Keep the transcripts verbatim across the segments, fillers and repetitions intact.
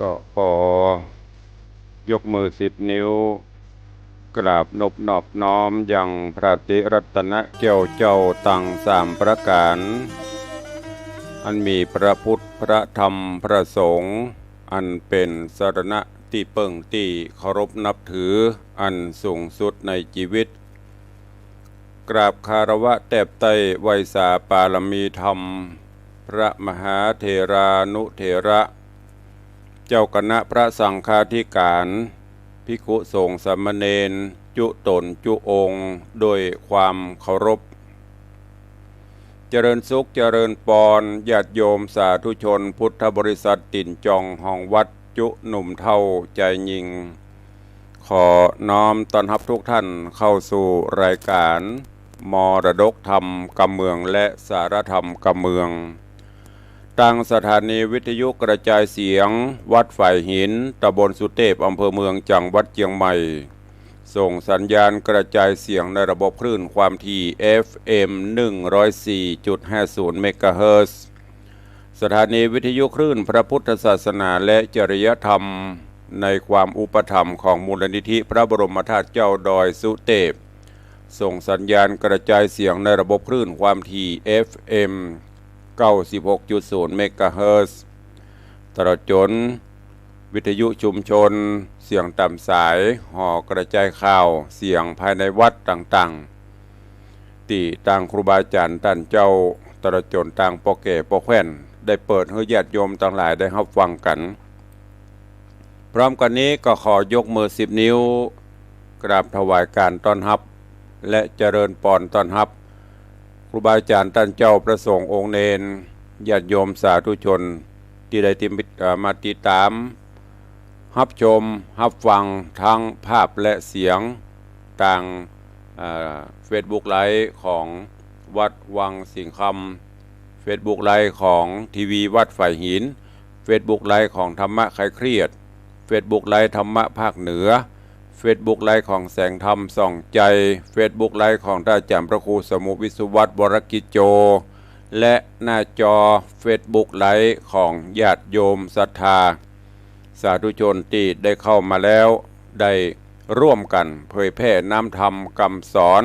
ก็ขอยกมือสิบนิ้ว กราบนบนอบน้อมยังพระติรัตนะแก้วเจ้าตังสามประก๋าน อันมีพระพุทธ พระธรรม พระสงฆ์ อันเป๋นสรณะตี้เปิ้งตี้เคารพนับถืออันสูงสุดในจีวิต กราบคารวะแตบไต้ไหว้สาปารมีธรรม พระมหาเถรานุเถระ เจ้าคณะพระสังฆาธิการ ภิกขุสงฆ์สามเณร จุต๋นจุองค์ โดยความเคารพ เจริญสุขเจริญปอน ญาติโยมสาธุชนพุทธบริษัทตี๋นจองห้องวัด จุหนุ่มเฒ่าจายญิง ขอน้อมต้อนฮับทุกท่านเข้าสู่รายก๋าน มรดกธรรมกำเมืองและสารธรรมกำเมือง ตางสถานีวิทยุกระจายเสียงวัดฝายหิน ตำบลสุเตพ อำเภอเมือง จังหวัดเจียงใหม่ ส่งสัญญาณกระจายเสียงในระบบคลื่นความถี่ เอฟเอ็ม หนึ่งร้อยสี่จุดห้าศูนย์ เมกะเฮิรตซ์ สถานีวิทยุคลื่นพระพุทธศาสนาและจริยธรรม ในความอุปถัมภ์ของมูลนิธิพระบรมธาตุเจ้าดอยสุเตพ ส่งสัญญาณกระจายเสียงในระบบคลื่นความถี่ เอฟเอ็ม เก้าสิบหกจุดศูนย์ เมกะเฮิรตซ์ ตลอดจ๋นวิทยุชุมชน เสียงต๋ามสาย หอกระจายข่าว เสียงภายในวัดต่างๆ ตี้ตางครูบาอาจ๋ารย์ต้านเจ้า ตลอดจ๋นตางป้อแก่ป้อแคว่น ได้เปิดหื้อญาติโยมตังหลายได้ฮับฟังกั๋น พร้อมกั๋นนี้ก็ขอยกมือสิบนิ้ว กราบถวายก๋านต้อนฮับ และเจริญปอนต้อนฮับ ครูบาอาจ๋ารย์ต้านเจ้า พระสงฆ์องค์เณร ญาติโยมสาธุชน ตี้ได้ติด เอ่อ มาติดต๋าม ฮับชม ฮับฟัง ตึงภาพและเสียง ตาง เอ่อ เฟซบุ๊กไลฟ์ของวัดวังสิงห์คำ เฟซบุ๊กไลฟ์ของทีวีวัดฝายหิน เฟซบุ๊กไลฟ์ของธรรมะคลายเครียด เฟซบุ๊กไลฟ์ธรรมะภาคเหนือ เฟซบุ๊กไลฟ์ของแสงธรรมส่องใจ เฟซบุ๊กไลฟ์ของต้านอาจ๋ารย์พระครูสมุห์ วิศวัฒน์ วรกิจโจ และหน้าจอเฟซบุ๊กไลฟ์ของญาติโยมศรัทธา สาธุชนตี้ได้เข้ามาแล้ว ได้ร่วมกั๋นเผยแผ่น้ำธรรมกำสอน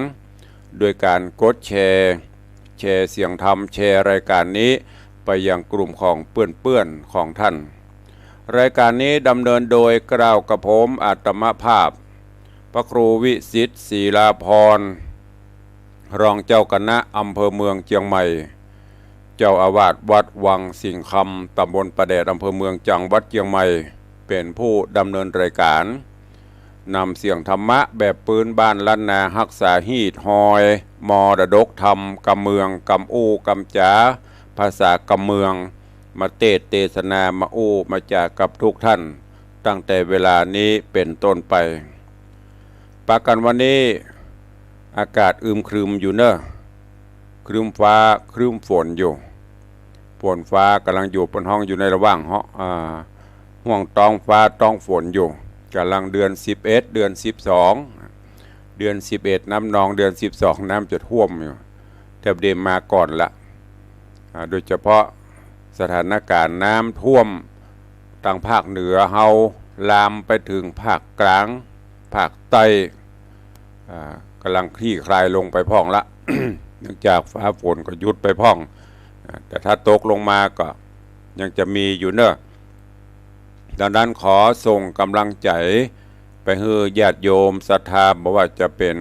โดยก๋านกดแชร์ แชร์เสียงธรรม แชร์รายก๋านนี้ไปยังกลุ่มของเปื้อนๆ ของต้าน รายก๋านนี้ดำเนินโดยเกล้ากระผมอาตมาภาพ พระครูวิสิทธิ์ ศรีลาภรณ์ รองเจ้าคณะอำเภอเมืองเจียงใหม่ เจ้าอาวาสวัดวังสิงห์คำ ตำบลป่าแดด อำเภอเมือง จังหวัดเจียงใหม่ เป๋นผู้ดำเนินรายก๋าน นำเสียงธรรมะแบบปื๊นบ้านล้านนา ฮักษาฮีตฮอย มรดกธรรมกำเมือง กำอู้กำจ๋า ภาษากำเมือง มาเตสน์เตสนา มาอู้มาจ๋ากับทุกท่าน ตั้งแต่เวลานี้เป๋นต้นไป ปากั๋นวันนี้ อากาศอึมครึมอยู่เน่อ ครึ้มฟ้าครึ้มฝนอยู่ ฝนฟ้าก่ำลังอยู่ เปิ้นฮ้องอยู่ในระหว่าง อ่า ฮ่วงต๊องฟ้าต๊องฝนอยู่ ก่ำลังเดือนสิบเอ็ด เดือนสิบสอง เดือนสิบเอ็ดน้ำนอง เดือนสิบสองน้ำจะท่วมอยู่ แต่เดียวมาก่อนละ อ่า โดยเฉพาะสถานก๋ารณ์น้ำท่วมตางภาคเหนือเฮา ลามไปเถิงภาคกลาง ภาคใต้ อ่า ก่ำลังคลี่คลายลงไปพ่องละ เนื่องจากฟ้าฝนก็หยุดไปพ่อง อ่า แต่ถ้าตกลงมาก็ยังจะมีอยู่เน่อ ดังนั้นขอส่งก๋ำลังใจ๋ไปหื้อญาติโยมศรัทธา บ่ว่าจะเป๋น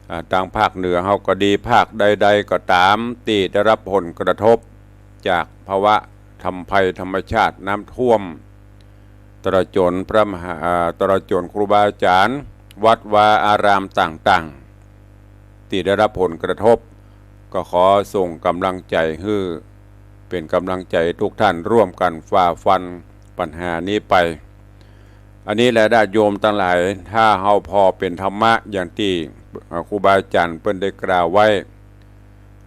อ่า ตางภาคเหนือเฮาก็ดี ภาคใดๆ ก็ต๋าม ตี้ได้ฮับผลกระทบจากภาวะธรรมภัยธรรมชาติน้ำท่วม ตลอดจ๋นพระมหา อ่า ตลอดจ๋นครูบาอาจ๋ารย์ วัดวาอารามต่างๆ ตี้ได้ฮับผลกระทบ ก็ขอส่งก๋ำลังใจ๋หื้อ เป๋นก๋ำลังใจ๋ทุกท่านร่วมกั๋นฝ่าฟันปัญหานี้ไป อันนี้แหละญาติโยมตังหลาย ถ้าเฮาผ่อเป๋นธรรมะอย่างตี้ อ่า ครูบาอาจ๋ารย์เปิ้นได้กล่าวไว้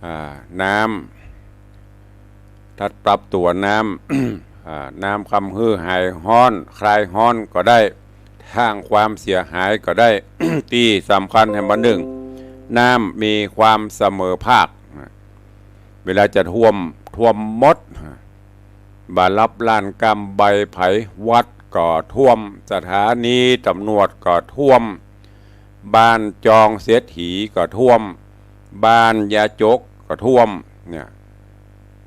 อ่า น้ำ ถ้าปรับตั๋วน้ำ อ่า น้ำกำหื้อหายฮ้อน คลายฮ้อนก็ได้ สร้างความเสียหายก็ได้ ตี้สำคัญแหมบ่านึ่ง น้ำมีความเสมอภาค เวลาจะท่วม ท่วมหมด บ่าลับล้านกำใบไผ วัดก็ท่วม สถานีตำรวจก็ท่วม บ้านจองเศรษฐีก็ท่วม บ้านยาจกก็ท่วม เนี่ย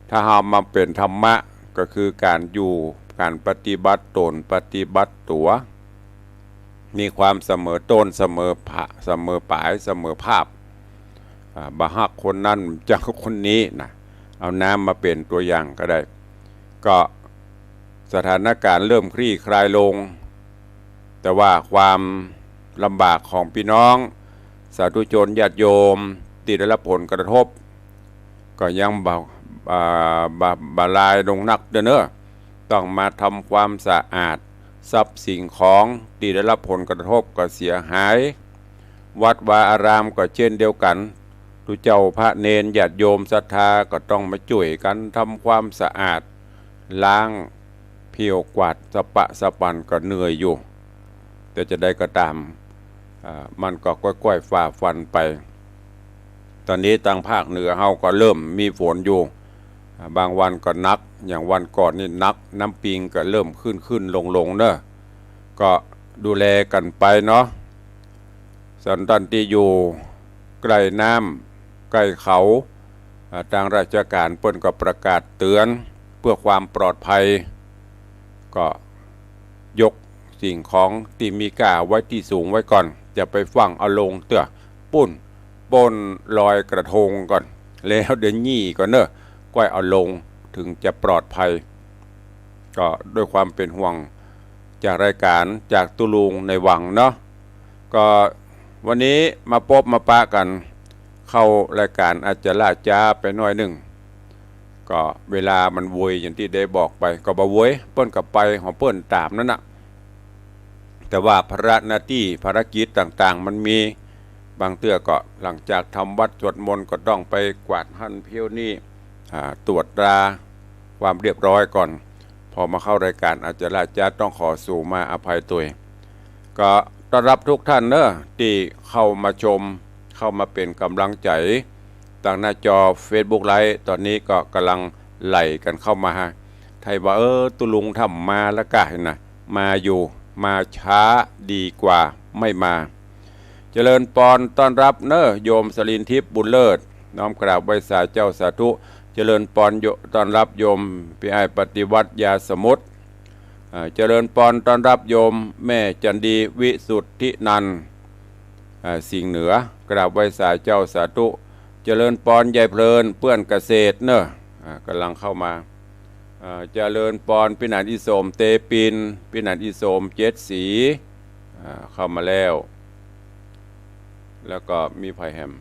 ถ้าเฮามาเป๋นธรรมะ ก็คือก๋านอยู่ ก๋านปฏิบัติต๋น ปฏิบัติตั๋ว มีความเสมอต้น เสมอผะ เสมอป๋าย เสมอภาพ อ่า บ่ฮักคนนั้น จักคนนี้นะ เอาน้ำมาเป๋นตั๋วอย่างก็ได้ ก็สถานการณ์เริ่มคลี่คลายลง แต่ว่าความลำบากของปี้น้องสาธุชนญาติโยมตี้ได้รับผลกระทบ ก็ยังบ่ อ่า บ่ บ่ลายลงนักเด้อเนาะ ต้องมาทำความสะอาด ทรัพย์สิ่งของตี้ได้รับผลกระทบก็เสียหาย วัดวาอารามก็เช่นเดียวกั๋น ตุ๊เจ้าพระเณรญาติโยมศรัทธาก็ต้องมาจ้วยกั๋นทำความสะอาด ล้าง เผี้ยวกวาดสะปะสะปันก็เหนื่อยอยู่ แต่จะใดก็ต๋าม อ่า มันก็ก้อยๆ ฝ่าฟันไป ต๋อนนี้ตางภาคเหนือเฮาก็เริ่มมีฝนอยู่ อ่า บางวันก็หนัก อย่างวันก่อนนี่หนัก น้ำปิงก็เริ่มขึ้นๆ ลงๆ เนาะ ก็ดูแลกั๋นไปเนาะ ส่วนต้านตี้อยู่ใก้น้ำใก้เขา อ่า ตางราชก๋านเปิ้นก็ประกาศเตื๋อนเปื้อความปลอดภัย ก็ยกสิ่งของตี้มีก้าไว้ตี้สูงไว้ก่อน จะไปฟั่งเอาลงเตื้อ ปู๊น บนลอยกระทงก่อน แล้วเดี๋ยวนี้ก่อนเนาะ ก้อยเอาลง ถึงจะปลอดภัย ก็ด้วยความเป๋นห่วงจากรายก๋าน จากตุ๊ลุงในวังเนาะ ก็วันนี้มาปบมาปะกั๋น เข้ารายก๋านอาจจะล่าจ๊าไปหน้อยนึ่ง ก็เวลามันโวยอย่างตี้ได้บอกไป ก็บ่โวย เปิ้นก็ไปของเปิ้นต๋ามนั้นน่ะ แต่ว่าภาระหน้าตี้ภารกิจต่างๆ มันมี บางเตื้อก็หลังจากทำวัตรสวดมนต์ก็ต้องไปกวาดหั้นเผี้ยวนี่ อ่า ตรวจตราความเรียบร้อยก่อน พอมาเข้ารายก๋านอาจจะล่าจ๊า ต้องขอสูมาอภัยตวย ก็ต้อนรับทุกท่านเนาะ ตี้เข้ามาชม เข้ามาเป๋นก๋ำลังใจ๋ ตางหน้าจอเฟซบุ๊กไลฟ์ ต๋อนนี้ก็ก่ำลังไหลกั๋นเข้ามา ไทว่า เออ ตุ๊ลุงถ้ำมาแล้วก้า หันน่ะ มาอยู่ มาช้าดีกว่าไม่มา เจริญปอนต้อนรับเนาะ โยมสลินทิพย์บุญเลิศ น้อมกราบไหว้สาเจ้าสาธุ เจริญปอนโย ต้อนรับโยมปี้อ้ายปฏิวัติยาสมุทร อ่า เจริญปอนต้อนรับโยมแม่จันดีวิสุทธินันท์ อ่า สิงห์เหนือ กราบไหว้สาเจ้าสาธุ เจริญปอนยายเพลินเปื้อนเกษตรเนาะ อ่า ก่ำลังเข้ามา อ่า เจริญปอนปี้หนานอีสมเตปิน ปี้หนานอีสมเจ็ดสี อ่า เข้ามาแล้ว แล้วก็มีไผแหม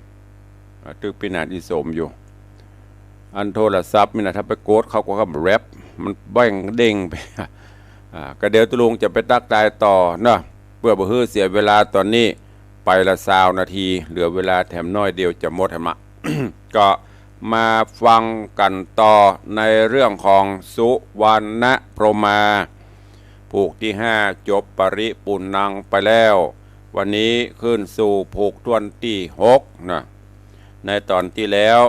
อ่า ตึกปี้หนานอีสมอยู่ อันโทรศัพท์นี่นะ ถ้าไปกดเข้าก็คำแร็ป มันแบ้งเด้งไป อ่า ก็เดี๋ยวตุ๊ลุงจะไปตั๊กตายต่อเนาะ เปื้อบ่หื้อเสียเวลาต๋อนนี้ ไปละซาวนาที เหลือเวลาแถมน้อยเดียวจะหมดแหมละ ก็มาฟังกั๋นต่อในเรื่องของสุวรรณพรหมา ผูกตี้ห้าจบปริปุณณังไปแล้ว วันนี้ขึ้นสู่ผูกถ้วนตี้หกนะ ในต๋อนตี้แล้ว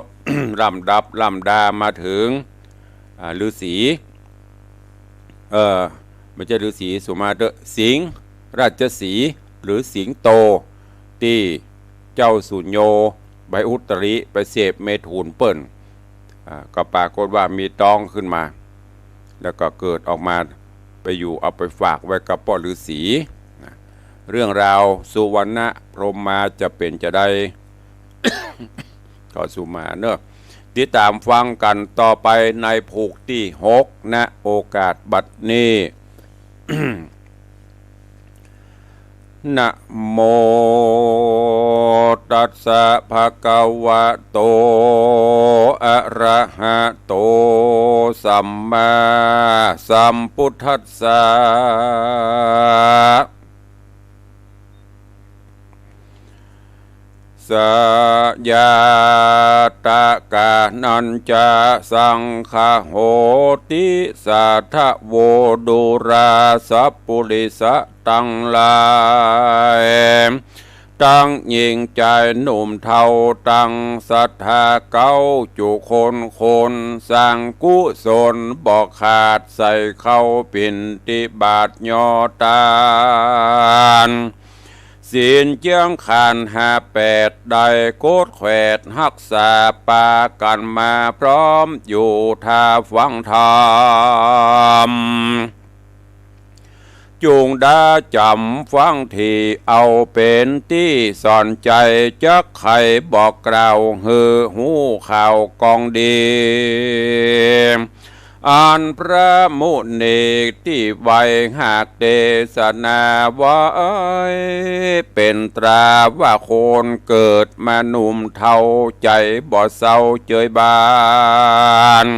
ลำดับลำดามาเถิง อ่า ฤๅษี เอ่อ บ่ใจ้ฤๅษี สุมาเต๊อะ สิงห์ราชสีห์ หรือสิงโต ตี้เจ้าสุญโญ ใบอุตริ ไปเสพเมถุนเปิ้น อ่า ก็ปรากฏว่ามีต๊องขึ้นมา แล้วก็เกิดออกมา ไปอยู่ เอาไปฝากไว้กับป้อฤๅษี นะ เรื่องราวสุวรรณพรหมาจะเป๋นจาใด ขอสุมาเนาะ ติดต๋ามฟังกั๋นต่อไปในผูกตี้หก ณ โอกาสบัดนี้ นะโมตัสสะภะคะวะโต อะระหะโต สัมมาสัมพุทธัสสะ สะ ยะ ตะ กะ นัญ จะ สัง คะ โห ติ สา ทะ โว ดู รา สัป ปุ ริ สะ ตัง หลาย ตังญิงจายหนุ่มเฒ่าตังศรัทธาเก๊าจุคนคน สร้างกุศลบ่ขาดใส่เข้าปิณฑบาตยอตาน ศีลเจื้องขันธ์ห้าแปดได้กดแขวดฮักษาปากั๋นมาพร้อมอยู่ถ้าฟังธรรม จุ่งดาจ๋ำฟังถี่เอาเป๋นตี้สอนใจ๋ จักใค่บอกกล่าวหื้อฮู้ข่าวกองดี อันพระมุนีตี้ไหว้หากเตสนาไว้ เป๋นตราว่าคนเกิดมาหนุ่มเฒ่าใจ๋บ่เซาเจยบาน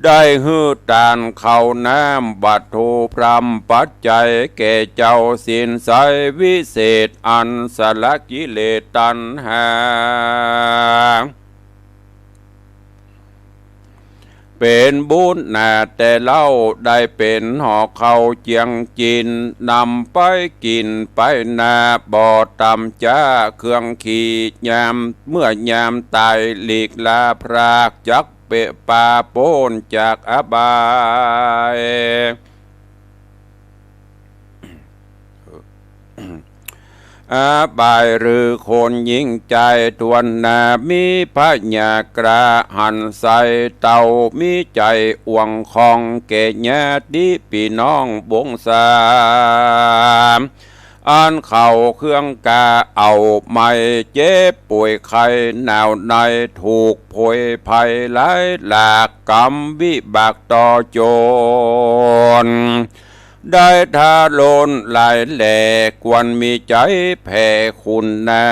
ได้หื้อตานข้าวน้ำวัตถุพร่ำปัจจัยแก่เจ้าศีลใสวิเศษอันสละกิเลสตัณหา เป๋นบุญนาแต่เล่าได้เป๋นห่อข้าวเจียงกิ๋น นำไปกิ๋นไปนาบ่ต่ำจ๊าเครื่องขียาม เมื่อยามต๋ายหลีกลาพรากจักเปะปาป๊นจากอบาย อบายหรือคนยิ่งใจ๋ถ้วนหน้า มีพญากระหันใส่เต้า มีใจ๋อ่วงคองแก่ญาติปี้น้องวงศา อันเขาเครื่องกาเอาไม้ เจ็บป่วยไข้หนาวใน ถูกโผยภัยหลายหลาก กรรมวิบากต่อจน ได้ทารุณหลายแหล่ ควรมีใจ๋แผ่คุณนา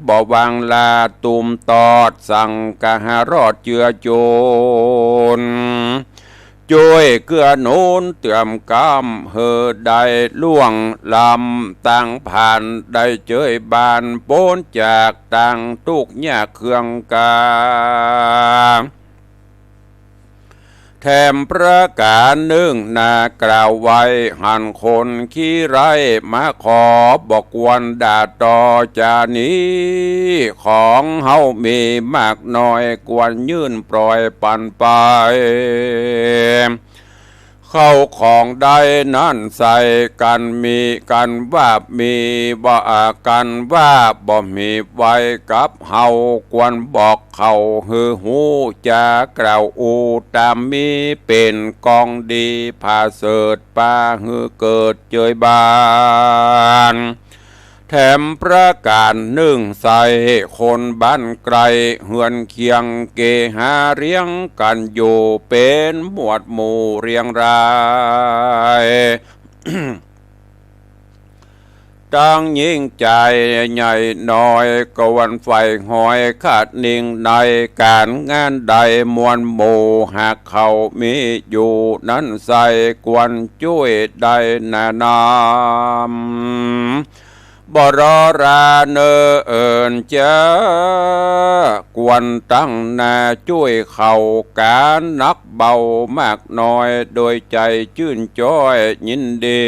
บ่วางลาตุ้มตอด สังกะหารอดเจือจุน จ้วยเกื้อหนุนเตื้อมกำ หื้อได้ล่วงล้ำตางผ่าน ได้เจยบานป๊นจากตางตุ๊กข์ยากเครื่องกา แถมประก๋านนึ่งนากล่าวไว้ หันคนขี้ไร้มาขอ บ่ควรด่าต่อจานี้ ของเฮามีมากน้อย ควรยื่นปล่อยปันไป เข้าของได้นั้นใส่กั๋น มีกั๋นว่ามี ว่ากั๋นว่าบ่มีไว้กับเฮา ควรบอกเขาหื้อฮู้ จากล่าวอู้ต๋ามมี เป๋นกองดีผาเสริฐ ปาหื้อเกิดเจยบาน แถมประก๋านนึ่งใส่ คนบ้านไก๋เฮือนเคียง เกหาเลี้ยงกั๋นอยู่ เป๋นหมวดหมู่เรียงราย ตังยิ่งใจ๋ใหญ่น้อย ควรใฝ่หอยคาดนิ่ง ในก๋านงานใด มวลหมู่หากเขามีอยู่นั้นใส่ ควรจ้วยได้นานำ บ่รอราเนิ่นจ๊า ควรตั้งหน้าจ้วยเขา ก๋านหนักเบามากน้อย โดยใจ๋จื้นจ้อยยินดี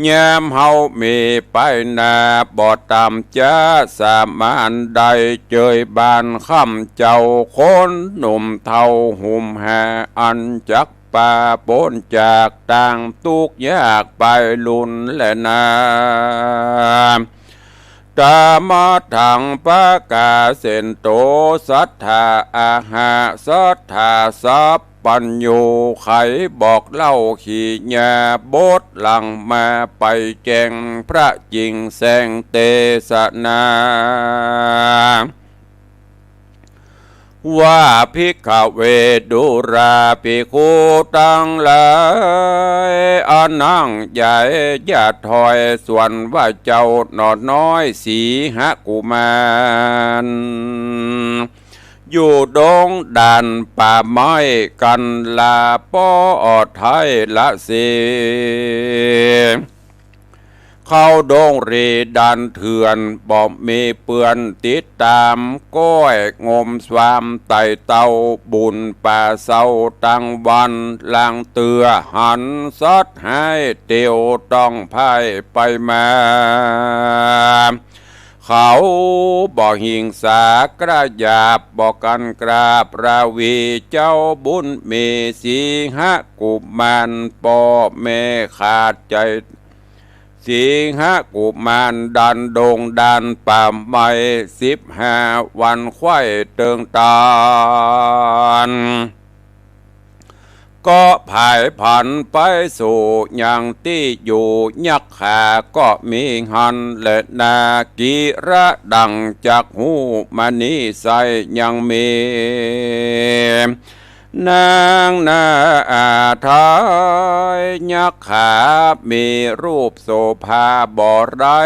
ยามเฮามีไปหน้า บ่ต่ำจ๊าสามารถได้เจยบานค่ำเจ้า คนหนุ่มเฒ่าหุ่มหา อันจัก ปาป๊นจากตางตุ๊กข์ยากไปลุนแลนา ตามาทังปะกาเสนโต สัตถาอาหะ สัตถาสัพพัญญู ใค่บอกเล่าขีญาบทหลังมา ไปแจ้งพระจิ่งแสงเตสนา ว่าภิกขเวดูราภิกขุตังหลาย อานังใหญ่อย่าถอย ส่วนว่าเจ้าหนอน้อยสีหกุมาร อยู่ดงด่านป่าไม้กั๋นลา ปอดไท้ละเสีย เข้าดงเร่ดันเถื่อน บ่มีเปื้อนติดต๋าม ก้อยงมความไต่เต้า บุญป่าเซาตังวัน ลางเตื้อหันสัตว์ฮ้าย เตียวต้องพ่ายไปมา เขาบ่หิงสากระหยาบ บ่กั๋นกราบราวี เจ้าบุญมีสีหกุมาร ป้อแม่ขาดใจ๋ สีหกุมารดันดงดันป่าไม้ สิบห้าวันไขว้เติงตาน ก็ผายผันไปสู่ยังตี้อยู่ ยักขาก็มีหั้นแลนา กิระดังจักหูมณีใสยังมี นางนาอาทายยักขา มีรูปโสภาบ่ไร้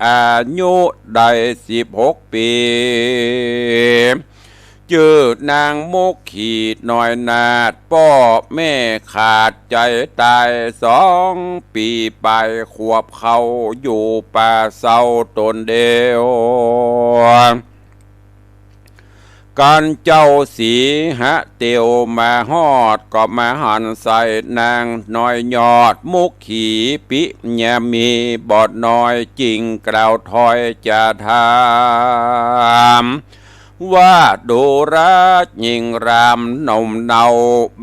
อายุได้สิบหกปี๋ จื้อนางมุขีน้อยนาฏ ป้อแม่ขาดใจ๋ต๋าย สองปี๋ป๋ายขวบ เข้าอยู่ป่าเซาต๋นเดียว กั๋นเจ้าสีหะเตียวมาฮอด ก็มาหันใส่นางน้อยยอด มุขีปิญญามีบ่น้อย จึงกล่าวถ้อยจะถาม ว่าดูราญิงรามหนุ่มเนา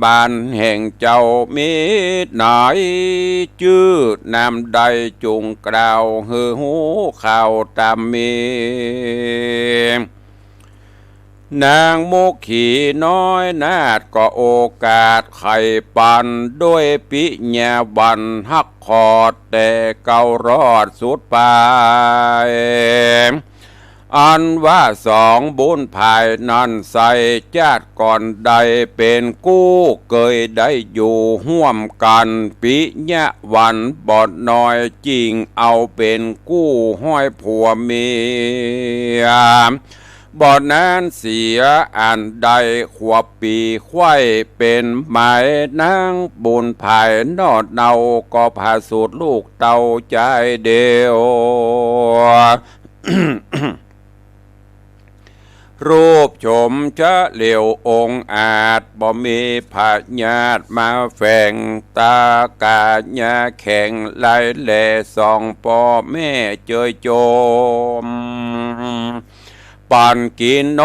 บ้านแห่งเจ้ามีไหน จื้อนามใดจุ่งกล่าวหื้อฮู้ข่าวต๋ามมี นางมุขีน้อยนาฏก็โอกาสไขปัน ด้วยปิญญาวันฮักขอด แต่เการอดสุดป๋าย อันว่าสองบุญภายนั้นไส้ จาติก่อนได้เป๋นกู้ เกยได้อยู่ฮ่วมกั๋น ปิญญาวันบ่น้อย จึงเอาเป๋นกู้ห้อยผัวเมีย บ่นานเสียอันได้ขวบปี๋ไขว้ เป๋นหมายนางบุญภายนอดเนา ก็ผะสูติลูกเต้าจายเดียว รูปโฉมเฉลียวองอาจ บ่มีพยาธิมาแฝง ต๋ากาญาแข็งลายแหล่ สองป้อแม่เจยโจม ปั๋นกิ๋นน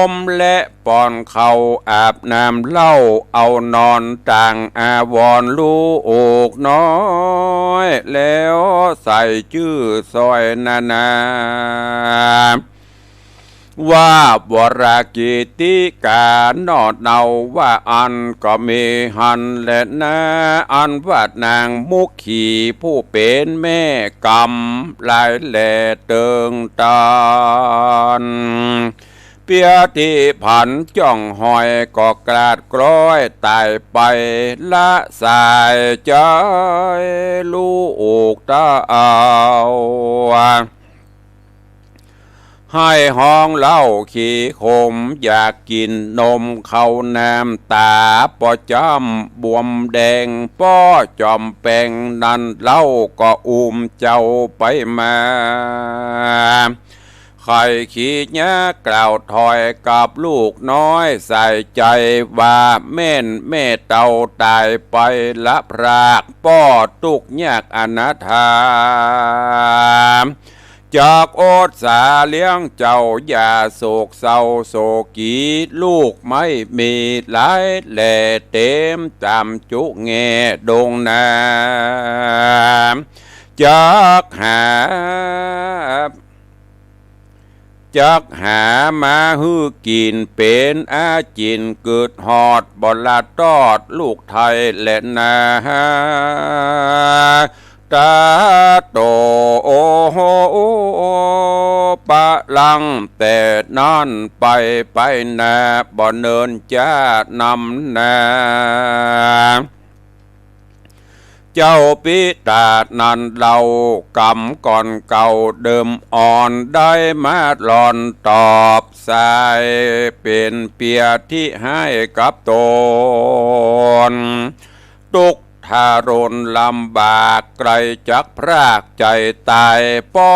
มและป้อนข้าวอาบน้ำเหล้า เอานอนต่างอาวรณ์ลูกน้อย แล้วใส่จื้อซ่อยนานา ว่าวรกิตติกา นอดเนาว่าอั้นก็มีหั้นแลนา อันว่านางมุขีผู้เป๋นแม่กำลายแหล่เติงตาน เปียที่ผันจ้องหอยก็กลาดกล้อยต๋ายไป ละสายจายลูกเต้า ไห้ฮ้องเล่าขี้ขม อยากกิ๋นนมข้าวน้ำ ต๋าปอจ้ำบวมแดง ป้อจอมแปงนั้นเล่าก็อุ้มเจ้าไปมา ใค่ขี้เยียะกล่าวถ้อยกับลูกน้อยใส่ใจ๋ว่า แม่นแม่เต้าต๋ายไปละพราก ป้อตุ๊กข์ยากอนาถา จักอดสาเลี้ยงเจ้าอย่าโศกเศร้าโศกี ลูกไม่มีหลายแหล่ เต๋มต๋ามจุแง่ดงนา จักหา จักหามาหื้อกิ๋นเป๋นอาจิ๋น กึดฮอดบ่ละตอดลูกไท้แลนา ต๋าโตโอโหปะลัง แต่นั้นไปไปนา บ่เนินจ๊านำนา เจ้าปิตานั้นเล่ากำก่อนเก่าเดิมอ่อน ได้มาหลอนตอบสาย เป๋นเปียที่ฮ้ายกับต๋น ตุ๊กข์ ทรนลำบาก ใกล้จักพรากใจ๋ต๋าย ป้อ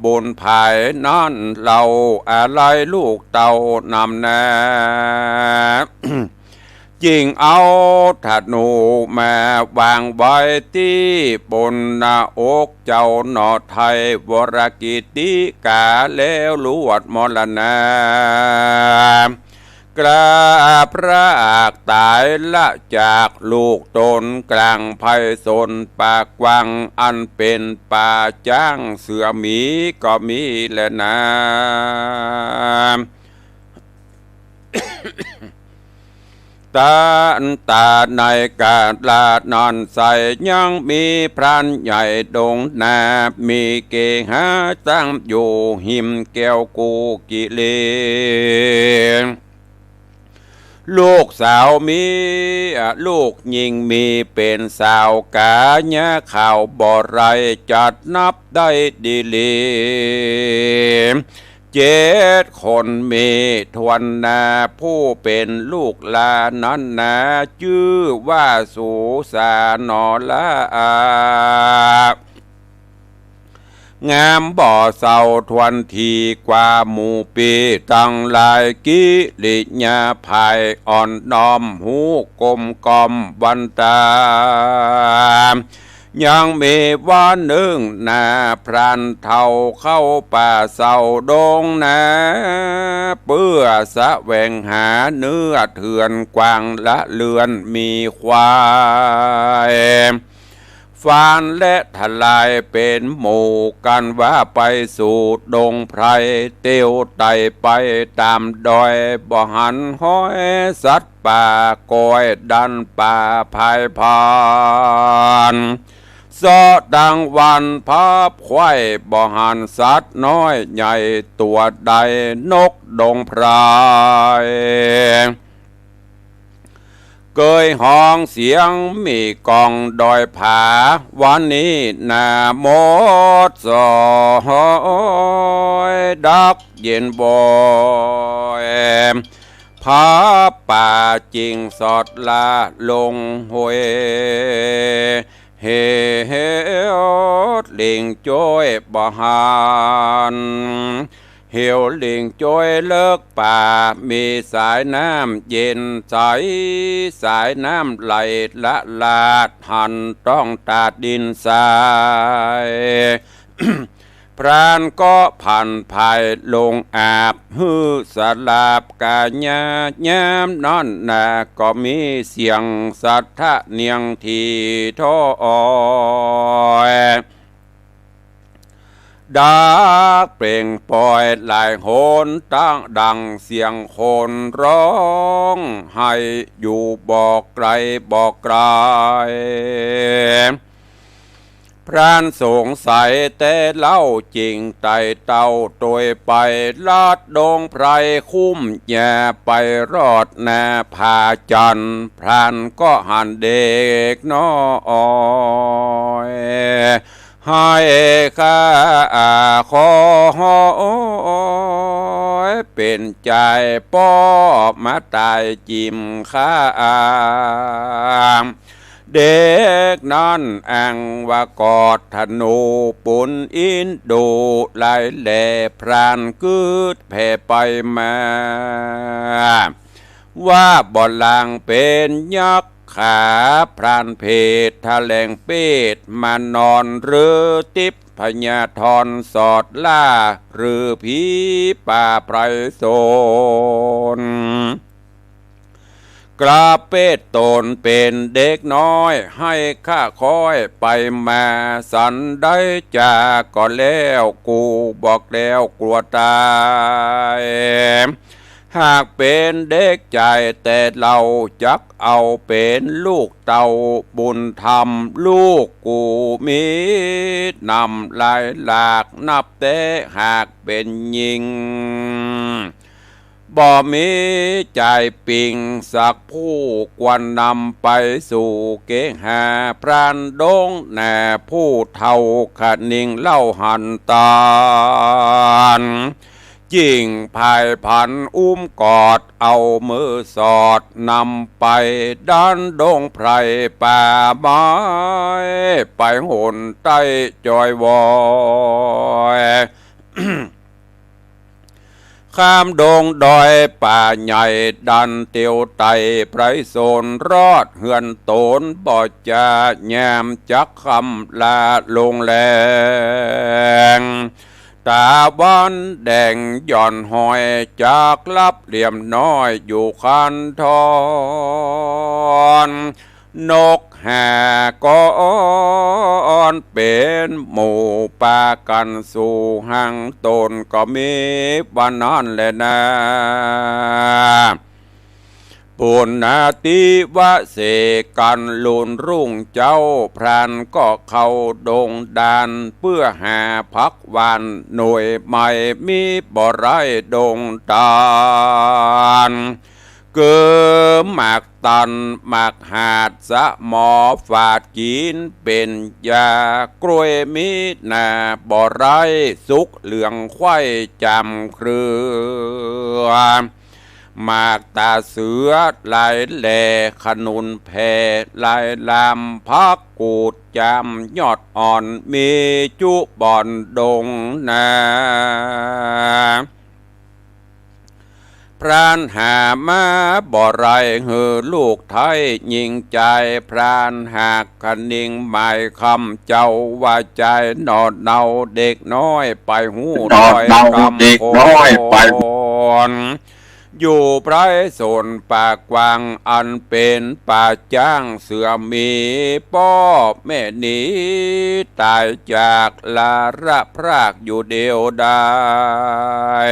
บุญผายนั้นเล่า อาลัยลูกเต้านำนา จึงเอาธนูมาวางไว้ตี้บนหน้าอกเจ้าหนอไทย วรกิตติกาแล้วลวดมรณา กล้าพรากต๋ายละจากลูกต๋น กลางไพศาลป่ากว้าง อันเป๋นป่าจ๊างเสือหมีก็มีแลนา ตันต๋าในกาลานั้นไส้ ยังมีพรานใหญ่ดงนา มีเกหาตั้งอยู่หิมแก้วกุกิเลน ลูกสาวมี ลูกญิงมีเป๋นสาวก๋า เยียะข่าวบ่ได้จัดนับได้ดีหลี เจ็ดคนมีถ้วนนา ผู้เป๋นลูกหลานนั้นนา จื้อว่าสูสาหนอละอา งามบ่เศร้าถ้วนทีกว่าหมู่ปี้ตังหลาย กิริยาผายอ่อนน้อม ฮู้กลมกล่อมวันตา ยังมีวันนึ่งนา พรานเฒ่าเข้าป่าเศร้าดงนา เปื้อแสวงหาเนื้อเถื่อน กวางละเลือนหมีควาย ฟานและทลายเป๋นหมู่กั๋นว่าไปสู่ดงไพร เตียวไต่ไปต๋ามดอย บ่หันฮอยสัตว์ป่า ก้อยดันป่าผายผ่าน เซาะตังวันพับไขว้ บ่หันสัตว์น้อยใหญ่ตั๋วใด นกดงไพร เกยฮ้องเสียงหมีก้องดอยผา วันนี้นาหมดสอย ดักเย็นบ่อย ผาป่าจิ่งสอดละลงห้วย เหวหลิงจ้อยบ่หัน เหวหลิงจ้อยเลิกป่า มีสายน้ำเย็นใส สายน้ำไหลละลาด หันต้องตาดดินทราย พรานก็ผันผายลงอาบ หื้อสลาบก๋ายา ยามนั้นนา ก็มีเสียงสัตว์ทะเนียงถี่ถ้อย ดักเปล่งปอยหลายหน ตังดังเสียงคนฮ้องไห้ อยู่บ่ไกลบ่ไกล พรานสงสัยแต่เล่า จิ่งไต่เต้าตวยไป ลัดดงไพรคุ้ม อย่าไปรอดนาผาจันทร์ พรานก็หันเด็กน้อย ให้ข้าขอเป๋นจายป้อมาต๋ายจิมข้า เด็กนั้นอ้างว่ากอดธนู ปุนอินดูหลายแหล่ พรานกึ๊ดแผ่ไปมา ว่าบ่ลางเป๋นยักษ์ขา พรานเพศแถลงเปตมานอน หรือติพญาธรสอดล่า หรือผีป่าไพรสน กลับเปตตนเป๋นเด็กน้อย ให้ข้าคอยไปมา สันใดจาก็แล้ว กูบ่แกล้วกลัวต๋าย หากเป๋นเด็กจายแต่เล่า จักเอาเป๋นลูกเต้าบุญธรรม ลูกกูมีนำหลายหลาก นับแต่หากเป๋นญิง บ่มีจายปิงสักผู้ ควรนำไปสู่เกหา พรานดงนาผู้เฒ่าคะนิงเล่าหันต๋าน จิ่งผายผันอุ้มกอด เอามือสอดนำไป ด้านดงไพรป่าไม้ ไปหนใต้จอยวอย ข้ามดงดอยป่าใหญ่ ดันเตียวไต่ไพรสน รอดเฮือนตนบ่จะแยม จักค่ำลาลงแลง ตะวันแดงหย่อนหอย จักลับเหลี่ยมน้อยอยู่คันธร นกห้าก้อน เป๋นหมู่ปากั๋นสู่ หังตนก็มีวันนั้นแลนา ปุณณาทิวเสกั๋น ลุนรุ่งเจ๊า พรานก็เข้าดงดาน เปื้อหาผักหว่านหน่วยใหม่ มีบ่ไร้ดงตาล คือหมากตันหมากหาด สะหมอฝาดกิ๋นเป๋นยา กล้วยมีหน้าบ่ไร้ สุกเหลืองไขว้จำเครือ หมากตาเสือหลายแหล่ ขนุนแผ่หลายลำ ผักกูดจำยอดอ่อน มีจุบ่อนดงนา พรานหามาบ่ไร้ หื้อลูกไท้ญิงจาย พรานหากคะนิงหมายคำ เจ้าว่าจายหนอเนาเด็กน้อย ไปฮู้ หนอเนา ดอยกำ เด็กน้อย ไป คน อยู่ไพรสนป่ากว้าง อันเป๋นป่าจ๊าง เสือหมีป้อแม่หนี ต๋ายจากลาระพรากอยู่เดียวดาย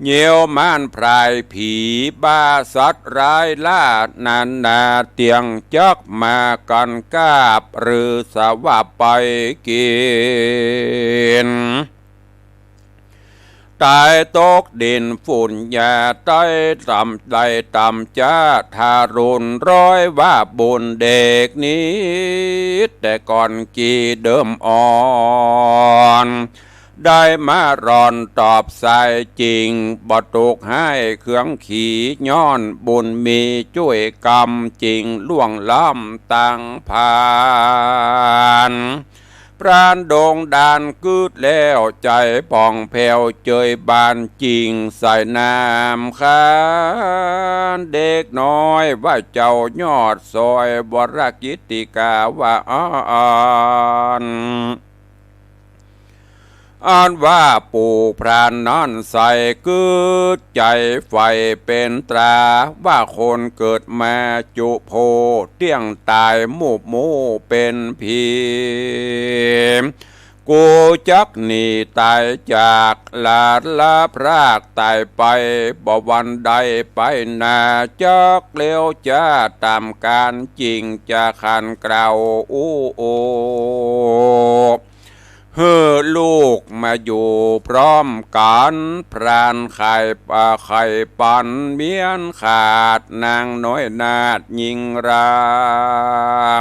เหยี่ยวม่านพรายผีบ้าสัตว์ร้ายล่านานา เตียงจักมากั๋นกาบ หรือสะว่าไปกิ๋น ต๋ายตกดินฝุ่นยา ใต้ต่ำ ใดต่ำจ๊า ทารุณร้อยว่าบุญเด็กนี้ แต่ก่อนกี่เดิมอ่อน ได้มาร่อนตอบสายจริง บ่ถูกฮ้ายเคืองขี ย้อนบุญมีจ้วยกำ จิ่งล่วงล้ำตังผาน พรานดงดานกึ๊ดแล้ว ใจ๋ป่องแผ้วเจยบาน จิ่งใส่น้ำขาน เด็กน้อยว่าเจ้ายอดซอย วรกิตติกาว่าอั้น อันว่าปู่พรานนั้นใส่กึ๊ดใจ๋ใฝ่เป๋นตรา ว่าคนเกิดมาจุโผ เตี้ยงต๋ายมูบหมู่เป๋นผี กูจักหนีต๋ายจากลาละพรากต๋ายไป บ่วันใดไปหน้า จักเลี้ยวจ๊าต๋ามก๋าน จิ่งจะขันเกลาอู้โอ หื้อลูกมาอยู่พร้อมกั๋น พรานไข่ อ่า ไข่ปันเมียนขาด นางน้อยนาฏญิงร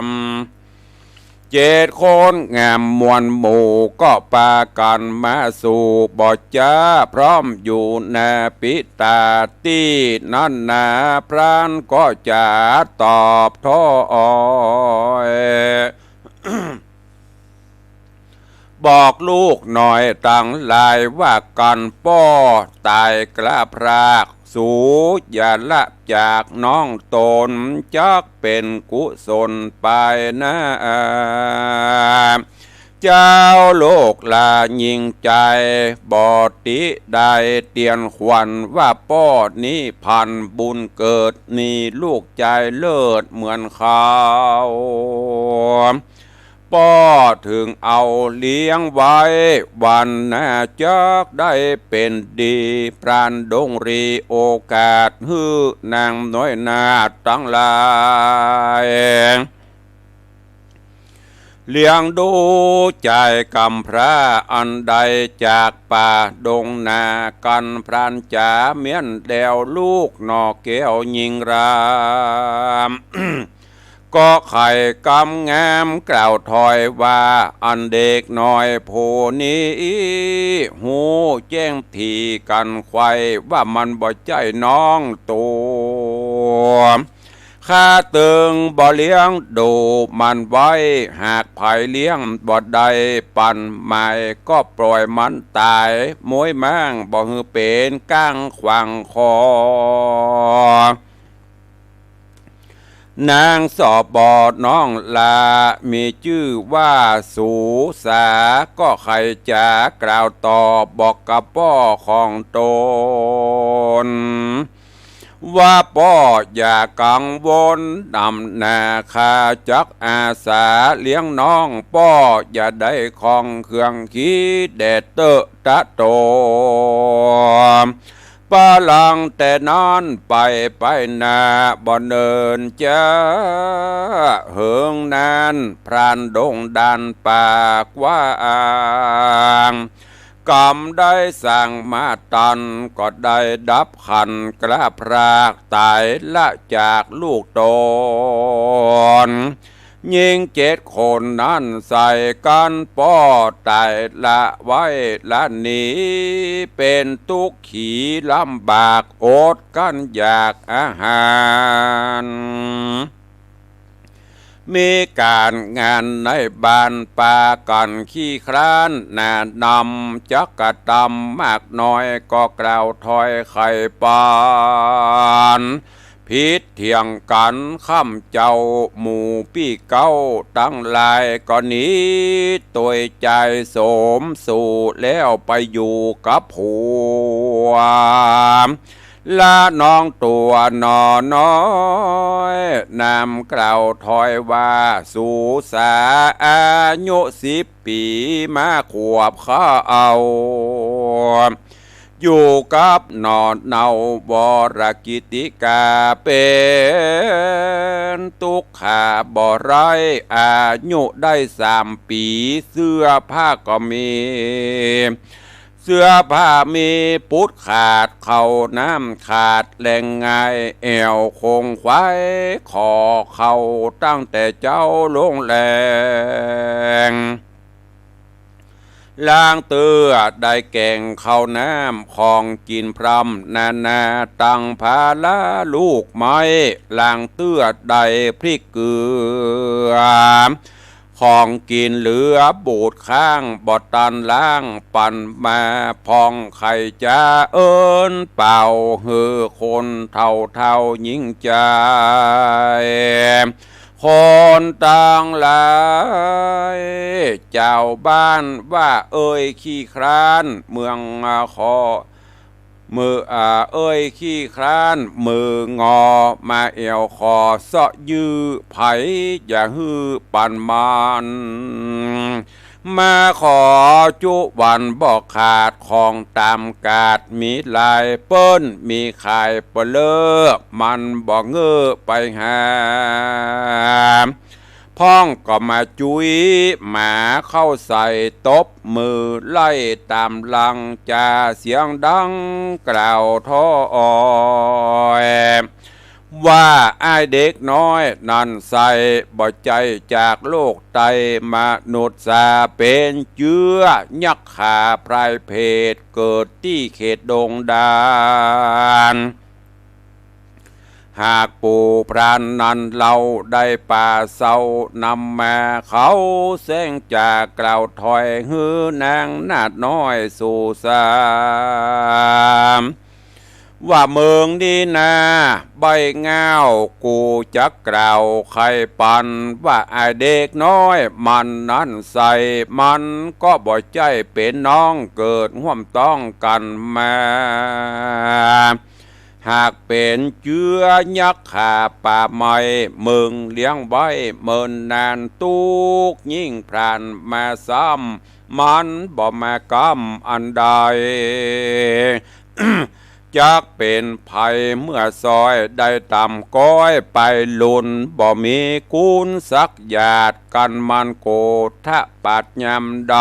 ำ เจ็ดคนงามมวลหมู่ ก็ปากั๋นมาสู่บ่จ๊า พร้อมอยู่นาปิตาตี้นั้นนา พรานก็จะตอบถ้อย บอกลูกน้อยตังหลายว่ากั๋นป้อต๋ายกล้าพราก สูอย่าละจากน้องตน จักเป๋นกุศลไปหน้า เจ้าลูกหล้าญิงใจ๋ บ่ติได้เตียนขวัญว่าป้อนี้พันบุญเกิด นี่ลูกใจ๋เลิศเหมือนเขา ป้อเถิงเอาเลี้ยงไว้ วันหน้าจักได้เป๋นดี พรานดงรีโอกาส หื้อนางน้อยนาฏตังหลาย เลี้ยงดูใจ๋ก๋ำพร้าอันใดจากป่าดงนากั๋น พรานจ๋าเมียนแด่วลูกหน่อแก้วญิงรำ ก็ใค่กำงามกล่าวถอยว่า อันเด็กน้อยผู้นี้ ฮู้แจ้งถี่กั๋นไขว่ว่ามันบ่ใจ้น้องตั๋ว ข้าตึงบ่เลี้ยงดูมันไว้ หากใผเลี้ยงบ่ได้ปั๋นหมาย ก็ปล่อยมันต๋าย ม้วยม้างบ่หื้อเป๋นก้างขวางคอ นางสบน้องหละ มีจื้อว่าสูสา ก็ใค่จะกล่าวตอบบอกกับป้อของตน ว่าป้ออย่ากังวลนำนา ข้าจักอาสาเลี้ยงน้อง ป้ออย่าได้ข้องเครื่องคิดแด่เต๊อะตะโต ปะหลังแต่นั้นไป ไปหน้าบ่เนินจ๊า เหิงนานพรานดงด่านป่ากว้าง กำได้สั่งมาตัน ก็ได้ดับขันกล้าพรากต๋ายละจากลูกตน ญิงเจ็ดคนนั้นใส่กั๋นป้อต๋ายละไว้ละหนี เป๋นตุ๊กขีลำบากอดกั้นอยากอาหาร มีก๋านงานในบ้านปากั๋นขี้คร้านหนานำ จักกระตำมากน้อยก็กล่าวถอยไขปัน ผิดเถียงกั๋นค่ำเจ๊า หมู่ปี้เก๊าตังหลายก็หนี ตวยจายสมสู่แล้วไปอยู่กับผัว ละน้องตั๋วหนอน้อย นำกล่าวถอยว่า สูสาอายุสิบปี๋ มาขวบข้าเอา อยู่กับหนอเนาบรกิติกา เป๋นตุ๊กขาบ่ไร้ อายุได้สามปี๋ เสื้อผ้าก็มี เสื้อผ้ามีปุดขาด เข้าน้ำขาดแหล่งง่าย แอ่วคงไขว่ ขอเข้าตั้งแต่เจ๊าลงแลง ลางเตื้อได้แก๋งข้าวน้ำ ของกิ๋นพร่ำนานา ตังผาละลูกไม้ ลางเตื้อได้พริกเกลือ ของกิ๋นเหลือบูดข้าง บ่ตันล้างปั๋นมา พ่องใค่จะเอิ้นเป่า หื้อคนเฒ่าเฒ่าหญิงจาย คนตังหลาย จาวบ้านว่าเอ่ยขี้คร้าน เมืองขอ เมือ อ่า เอ่ยขี้คร้าน มืองอมาแอ่วขอเซาะยื้อ ใผจะหื้อปั๋นมัน มาขอจุวันบ่ขาด ของต๋ามกาดมีหลาย เปิ้นมีขายเปลือ มันบ่เง้อไปหา พ่องก็มาจุ้ยหมาเข้าใส่ ตบมือไล่ต๋ามหลัง จ่าเสียงดังกล่าวถอย ว่าอ้ายเด็กน้อยนั้นใส่ บ่ใจ้จากโลกไต มนุษย์สาเป๋นเจื้อ ยักขาพรายเพศ เกิดตี้เขตดงด่าน หากปู่พรานนั้นเล่า ได้ป่าเซานำมา เขาแสงจากกล่าวถอย หื้อนางนาฏน้อยสู่สาม ว่าเมืองนี้นา ใบ้ง่าวกูจักกล่าวไขปัน ว่าอ้ายเด็กน้อยมันนั้นใส่ มันก็บ่ใจ้เป๋นน้องเกิดฮ่วมต๊องกั๋นมา หากเป๋นเจื้อยักขาป่าไม้ มึงเลี้ยงไว้เมินนาน ตุ๊กยิ่งพรานมาซ้ำ มันบ่มาก้ำอันใด จักเป๋นไผเมื่อซอยได้ต๋ามก้อยไปลุน บ่มีกุนสักหยาด กั๋นมันโกธะปาดยามใด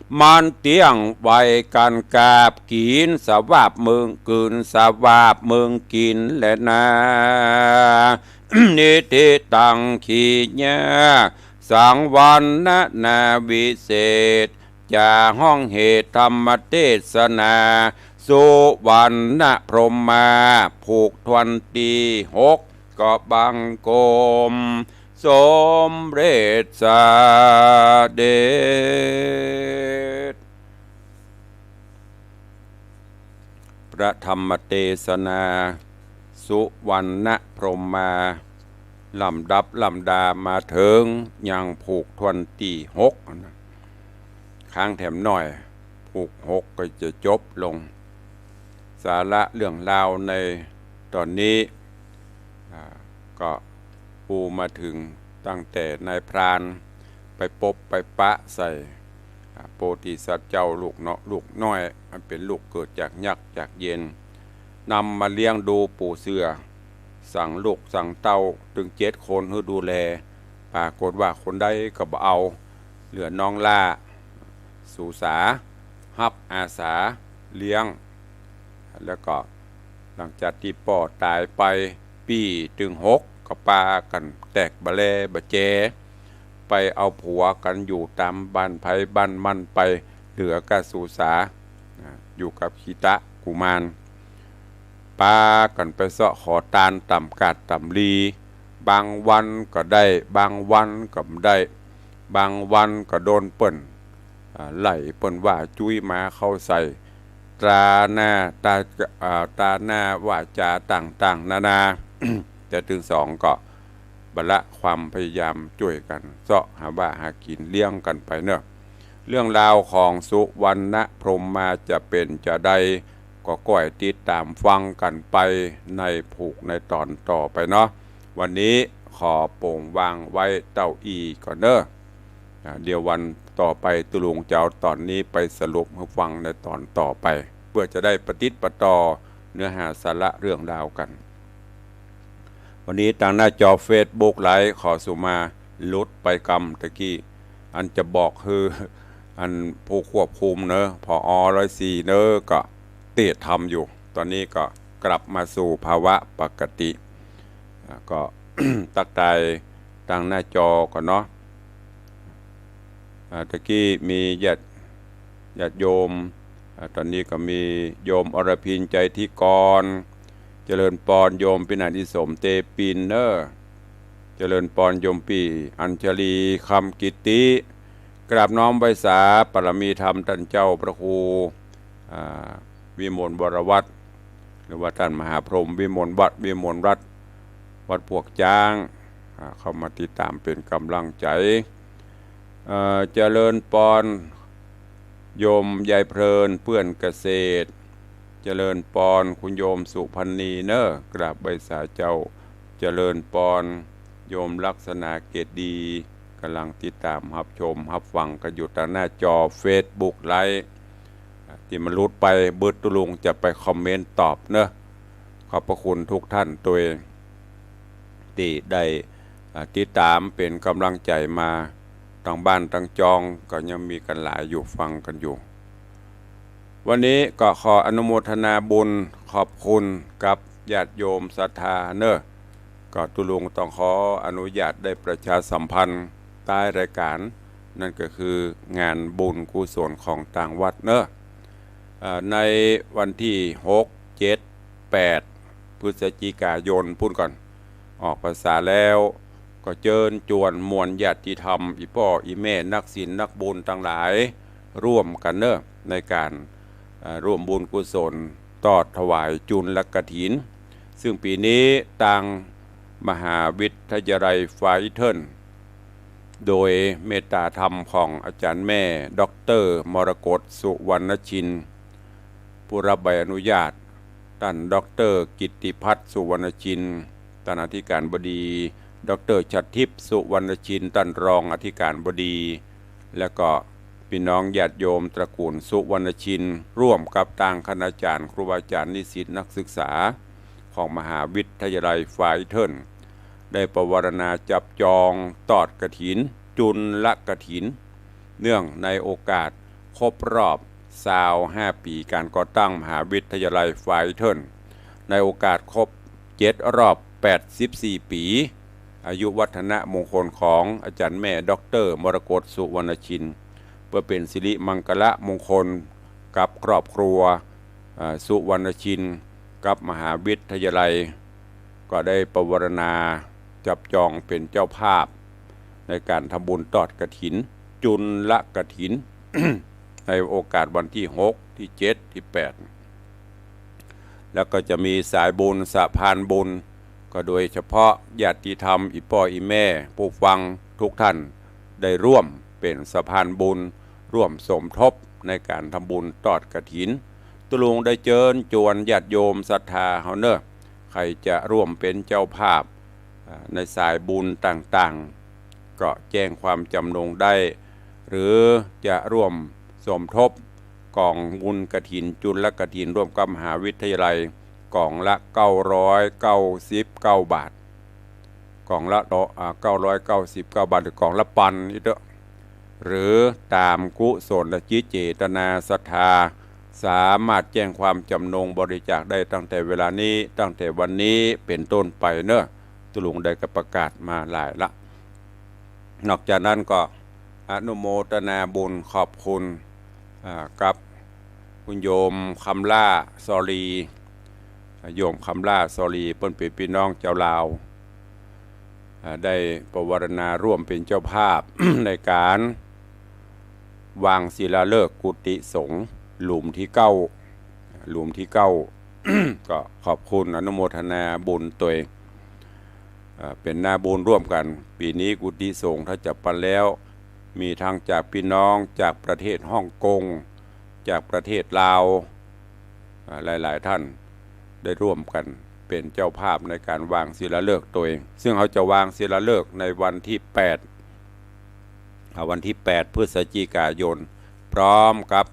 เ มันเตี้ยงไหวกั๋นกราบกิ๋น สวาบเมิงกืน สวาบเมิงกิ๋นแลนา นิทธิตัง ขี้ยาก สังวรรณนาวิเศษ จะฮ้องเหตุธรรมเตสนา สุวรรณพรหมา ผูกถ้วนตี้หก ก็บังคม สมเร็จเสด็จ พระธรรมเตสนา สุวรรณพรหมา ลำดับลำดามาเถิงยังผูกถ้วนตี้หกนะ ค้างแถมหน้อย ผูกหกก็จะจบลง สาระเรื่องราวในต๋อนนี้ อ่า ก็อู้มาเถิงตั้งแต่นายพรานไปปบไปปะใส่ อ่า โพธิสัตว์เจ้าลูกเนาะ ลูกน้อย อันเป๋นลูกเกิดจากยักษ์จากเย็น นำมาเลี้ยงดูปู๋เสื่อ สั่งลูกสั่งเต้าตึงเจ็ดคนหื้อดูแล ปรากฏว่าคนใดก็บ่เอา เหลือน้องหล้า สูสา ฮับอาสาเลี้ยง แล้วก็หลังจากตี้ป้อต๋ายไป ปี้ตึงหกก็ปากั๋นแตกบ่าแลบ่าแจ ไปเอาผัวกั๋นอยู่ต๋ามบ้านใผบ้านมันไป เหลือก้าสูสา อ่า อยู่กับขีตะกุมาร ปากั๋นไปเซาะขอตานต๋ามกาดต๋ามลี บางวันก็ได้ บางวันก็บ่ได้ บางวันก็โดนเปิ้น อ่า ไล่เปิ้นว่าจุ้ยหมาเข้าใส่ ตราหน้า ตา อ่า ตราหน้าวาจาต่างๆ นานา แต่ตึงสองก็บ่ละความพยายามจ้วยกั๋นเซาะหาว่าหากิ๋นเลี้ยงกั๋นไปเนาะ เรื่องราวของสุวรรณพรหมาจะเป๋นจาใด ก็ก้อยติดต๋ามฟังกั๋นไปในผูกในต๋อนต่อไปเนาะ วันนี้ขอโป่งวางไว้เต้าอี้ก่อนเนาะ อ่า เดี๋ยววันต่อไปตุ๊ลุงจะเอาต๋อนนี้ไปสรุปหื้อฟังในต๋อนต่อไป เปื้อจะได้ปะติดปะต่อเนื้อหาสาระเรื่องราวกั๋น วันนี้ตางหน้าจอเฟซบุ๊กไลฟ์ขอสุมาหลุดไปกำตะกี้ อันจะบอกคือ อันผู้ควบคุมเนาะ ผอ.ร้อยสี่เนาะ ก็เตียดทำอยู่ ต๋อนนี้ก็กลับมาสู่ภาวะปกติ อ่า ก็ ตั๊กตายตางหน้าจอก่อนเนาะ อ่า ตะกี้มีญาติ ญาติโยม อ่า ต๋อนนี้ก็มีโยมอรพิน ใจทิกร เจริญปอน โยมปินาศอิสม เตปินเนาะ เจริญปอน โยมปี้อัญชลี คำกิตติ กราบน้อมไหว้สาปารมีธรรมต้านเจ้าพระครู อ่า วิมลวรวัตร หรือว่าต้านมหาพรหมวิมลวัตร วิมลรัตน์ วัดพวกจ๊าง อ่า เข้ามาติดต๋ามเป๋นก๋ำลังใจ๋ เอ่อ เจริญปอน โยมยายเพลิน เปื้อนเกษตร เจริญปอน คุณโยมสุพรรณีเนาะ กราบไหว้สาเจ้า เจริญปอน โยมลักษณะเกตดี ก๋ำลังติดต๋ามฮับชมฮับฟังกั๋นอยู่ตางหน้าจอเฟซบุ๊กไลฟ์ ตี้มันหลุดไป เบิดตุ๊ลุงจะไปคอมเมนต์ตอบเนาะ ขอบพระคุณทุกท่านตวย ตี้ได้ อ่า ติดต๋ามเป๋นก๋ำลังใจ๋มา ตางบ้านตางจองก็ยังมีกั๋นหลายอยู่ ฟังกั๋นอยู่ วันนี้ก็ขออนุโมทนาบุญขอบคุณกับญาติโยมศรัทธาเนาะ ก็ตุ๊ลุงต้องขออนุญาตได้ประชาสัมพันธ์ท้ายรายก๋าน นั่นก็คืองานบุญกุศลของตางวัดเนาะ อ่า ในวันตี้หก เจ็ด แปด พฤศจิกายนปู๊นก่อน ออกพรรษาแล้ว ก็เจิญจวนมวลญาติธรรม อี่ป้ออี่แม่นักศีลนักบุญตังหลาย ร่วมกั๋นเนาะ ในก๋าน อ่า ร่วมบุญกุศลตอดถวายจุลกฐิน ซึ่งปี๋นี้ตางมหาวิทยาลัยไฟเทิล โดยเมตตาธรรมของอาจ๋ารย์แม่ ด็อกเตอร์ มรกต สุวรรณชิน ผู้รับใบอนุญาต ต้านด็อกเตอร์ กิตติพัฒน์ สุวรรณชิน ต้านอธิการบดี ด็อกเตอร์ ฉัตรทิพย์ สุวรรณชิน ต้านรองอธิการบดี แล้วก็ปี้น้องญาติโยมตระกูลสุวรรณชิน ร่วมกับตางคณาจ๋ารย์ ครูบาอาจ๋ารย์ นิสิตนักศึกษาของมหาวิทยาลัยไฟเทิล ได้ปวารณาจับจองตอดกฐิน จุลกฐิน เนื่องในโอกาส ครบรอบซาวห้าปี๋ก๋านก่อตั้งมหาวิทยาลัยไฟเทิล ในโอกาสครบเจ็ดรอบแปดสิบสี่ปี๋ อายุวัฒนมงคลของอาจ๋ารย์แม่ด็อกเตอร์มรกต สุวรรณชิน เปื้อเป๋นสิริมังคละมงคลกับครอบครัว อ่า สุวรรณชิน กับมหาวิทยาลัย ก็ได้ปวารณาจับจองเป๋นเจ้าภาพในก๋านทำบุญตอดกฐิน จุลกฐิน ในโอกาสวันตี้หก ตี้เจ็ด ตี้แปด แล้วก็จะมีสายบุญสะพานบุญ ก็โดยเฉพาะญาติธรรมอี่ป้ออี่แม่ผู้ฟังทุกท่าน ได้ร่วมเป๋นสะพานบุญ ร่วมสมทบในก๋านทำบุญตอดกฐิน ตุ๊ลุงได้เจิญจวนญาติโยมศรัทธาเฮาเน่อ ใผจะร่วมเป๋นเจ้าภาพ อ่า ในสายบุญต่างๆ ก็แจ้งความจ๋ำนงได้ หรือจะร่วมสมทบก๋องบุญกฐิน จุลกฐิน ร่วมกับมหาวิทยาลัย ก๋องละเก้าร้อยเก้าสิบเก้าบาท ก๋องละ อ่า เก้าร้อยเก้าสิบเก้าบาท หรือก๋องละปันอี้เต๊อะ หรือต๋ามกุศลจิตเจตนาศรัทธา สามารถแจ้งความจ๋ำนงบริจาคได้ตั้งแต่เวลานี้ ตั้งแต่วันนี้เป๋นต้นไปเน่อ ตุ๊ลุงได้ก็ประกาศมาหลายละ นอกจากนั้นก็อนุโมทนาบุญขอบคุณ อ่า กับคุณโยมคำล่าสอรี อ่า โยมคำล่าสอรี เปิ้นเป๋นปี้น้องจาวลาว อ่า ได้ปวารณาร่วมเป๋นเจ้าภาพ ในก๋านวางศิลาฤกษ์กุฏิสงฆ์หลุมตี้เก้า หลุมตี้เก้า ก็ขอบคุณอนุโมทนาบุญตวย เอ่อ เป๋นหน้าบุญร่วมกั๋น ปี๋นี้กุฏิสงฆ์ถ้าจะปันแล้ว มีตึงจากปี้น้องจากประเทศฮ่องกง จากประเทศลาว อ่า หลายๆ ท่านได้ร่วมกั๋นเป๋นเจ้าภาพในก๋านวางศิลาฤกษ์ตวย ซึ่งเฮาจะวางศิลาฤกษ์ในวันตี้แปด อ่า วันตี้แปด พฤศจิกายน พร้อมกับ